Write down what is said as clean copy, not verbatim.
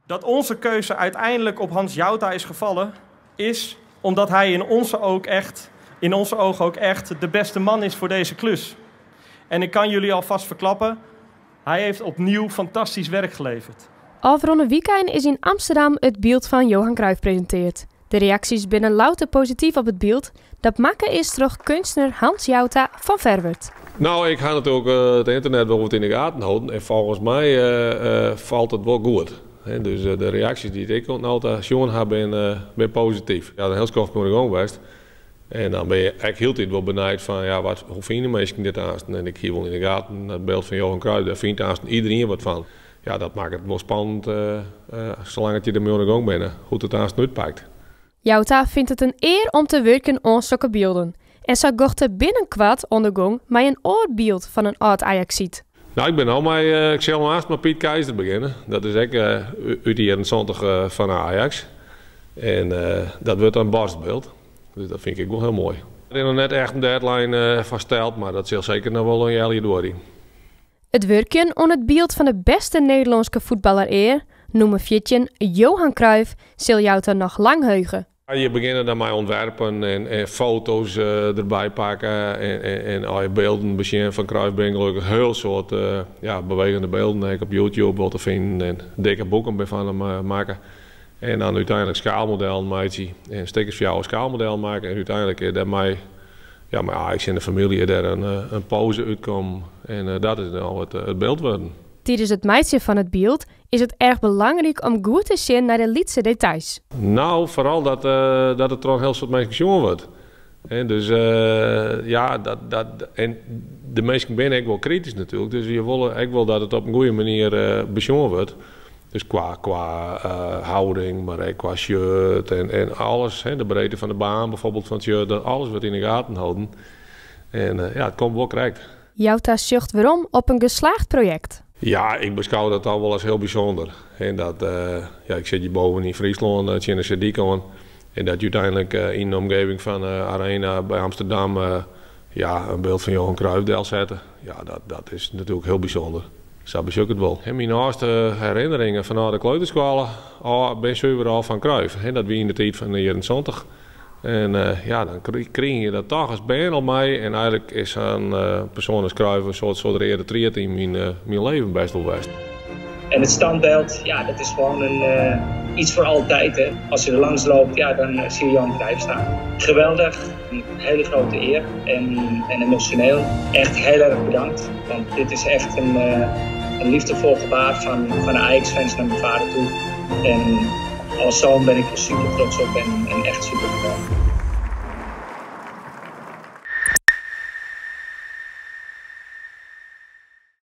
Dat onze keuze uiteindelijk op Hans Jouta is gevallen, is omdat hij in onze, ook echt, in onze ogen ook echt de beste man is voor deze klus. En ik kan jullie alvast verklappen, hij heeft opnieuw fantastisch werk geleverd. Ofrûne wykein is yn Amsterdam it byld fan Johan Cruijff presintearre. De reaksjes binne louter posityf op it byld, dat makke is troch keunstner Hans Jouta fan Ferwert. No, ik ha natuerlik it ynternet wol wat yn de gaten holden en folgens my falt it wol goed. Dus de reaksjes dy't ik oant no ta sjoen ha, binne posityf. Ja, in hiel skoft oan de gong west. En dan binne je ek hieltyd wol benijd fan, ja, wat, hoe fine minsken dit aansten? En ik hie wol yn de gaten, it byld fan Johan Cruijff, dêr fynt aansten iderien wat fan. Ja, dat makket it wol spannend, salang't je dermei oan de gong binne, hoe't it aansten útpakt. Jouta fynt it in ear om te wurkjen oan sokke bylden. En sa giet er binnenkoart oan de gong mei in oar byld fan in âld-Ajacied. No, ik bin no mei, ik sil aanst mei Piet Keizer begjinne. Dat is ek út de jierren 70 fan Ajax. En dat wurdt in boarstbyld. Dus dat fyn ik ek wol hiel moai. Der is noch net echt in deadline foar steld, mar dat sil seker noch wol in healjier duorje. It wurkjen oan it byld fan de bêste Nederlânske fuotballer ea, nûmer 14, Johan Cruijff, sil Jouta noch lang heuge. Je begjinne dan mei ûntwerpen en foto's derby pakke en al je bylden besjen fan Cruijff binne gelokkich hiel soad ja, bewegende bylden ek op YouTube wol te finen en dikke boeken by fan him makke. En dan úteinlik skaalmodellen meitsje en stik as fjouwer skaalmodellen makke en úteinlik dêrmei ja, mei Ajax en de famylje dêr in pose útkommen en dat is dan it byld wurden. Tidens it meitsjen fan it byld is it erch belangryk om goed te sjen nei de lytse details. No, foaral dat it troch in hiel soad minsken sjoen wurdt. Dus ja, dat, en de minsken binne ek wol kritysk natuerlik, dus je wolle ek wol dat it op in goede manier besjoen wurdt. Dus kwa hâlding, mar ek kwa shirt en alles, de breedte fan de baan byfoarbyld fan it shirt, dat alles wurdt yn de gaten holden. En ja, it komt wol krekt. Jouta sjocht werom op in slagge projekt. Ja, ik beskou dat al wol as hiel bysûnder. En dat, ja, ik sit hjir boven yn Fryslân tsjin de seedyk oan. En dat úteinlik yn de omjouwing fan de Arena by Amsterdam ja, in byld fan Johan Cruijff delsette. Ja, dat is natuerlik hiel bysûnder. Sa besjoch ik it wol. En myn âldste herinneringen fanôf de kleuterskoalle ôf binne suver al fan Cruijff. Dat wie yn de tiid fan de jierren 70. En ja, dan krige je dat toch as bern al mei. En eigentlik is sa'n persoan as Cruijff in soart reade tried yn myn leven bêst wol west. En het standbeeld, ja, dat is gewoon iets voor altijd. Hè. Als je er langs loopt, ja, dan zie je Johan Cruijff staan. Geweldig, een hele grote eer en emotioneel. Echt heel erg bedankt, want dit is echt een liefdevol gebaar van de Ajax-fans naar mijn vader toe. En als zoon ben ik er super trots op en echt super bedankt.